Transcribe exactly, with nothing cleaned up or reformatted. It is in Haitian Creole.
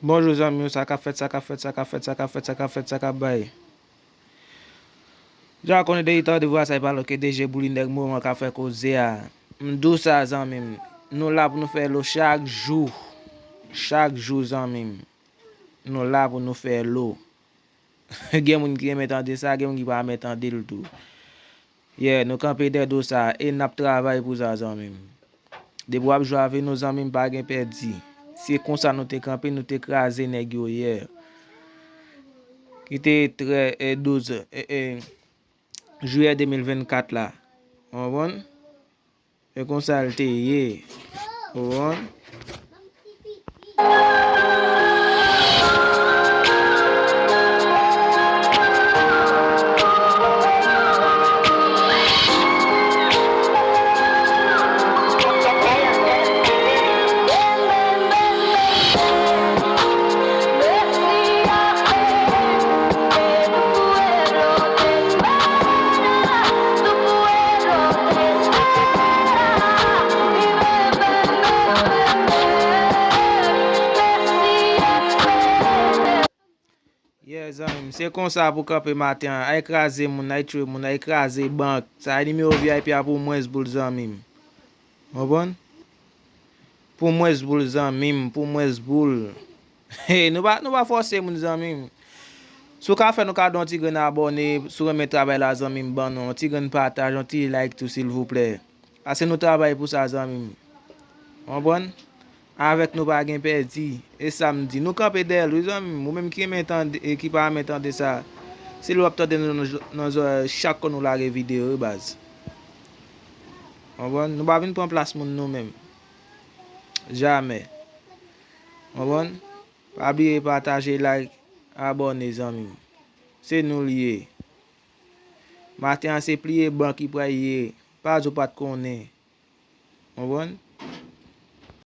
Bonjou zanmi yo, sa k ap fèt, sa k ap fèt, sa k ap fèt, sa k ap fèt, sa k ap fèt, sa k ap bay. Ja konnen depi tande vwa sa e pa lòt ke D J Bouli nèg moman k ap fè koze a. M di w sa zanmi m, nou la pou nou fè lo chak jou. Chak jou zanmi m, nou la pou nou fè lo. Gen moun ki renmen tande sa, gen moun ki pa renmen tande l tou. Yeah, nou kanpe dèyè do sa e n ap travay pou sa zanmi m. Depi w ap jwe avè nou zanmi m, pa gen pèdi. Se konsa nou te kanpe, nou te kraze nèg yo yè. Ki te trè, e, douz, e, e, jiyè de mil vennkat la. Ou konprann? E konsa l te ye. Ou konprann? Yeah, zanmi m, se konsa pou kanpe maten an. Ay kraze moun, ay tchwe moun, ay kraze bank. Sa e nimewo V I P a pou mwens boul zanmi m. Konprann? Pou mwens boul zanmi m, pou mwens boul. Hey, nou pa, nou pa fòse moun zanmi m. Si w ka fè nou kado yon ti grenn abòne, si w renmen travay la zanmi m, ban nou yon ti grenn pataj, yon ti like tou silvouplè. Paske nou travay pou sa zanmi m. Konprann? Avèk nou pa gen pèdi. E sa m di. Nou kanpe dèyè l wi zanmi m. Ou menm ki renmen tande, e ki pa renmen tande sa. Si l w ap tande nou nan, nan zòrèy chak kou nou lage videyo wi baz. Konprann? Nou pa vin pran plas moun nou menm. Jamè. Konprann? Pa bliye pataje, like, abòne zanmi m. Se nou l ye. Maten an se pliye bank ki pral ye. Paz ou pa t konnen. Konprann?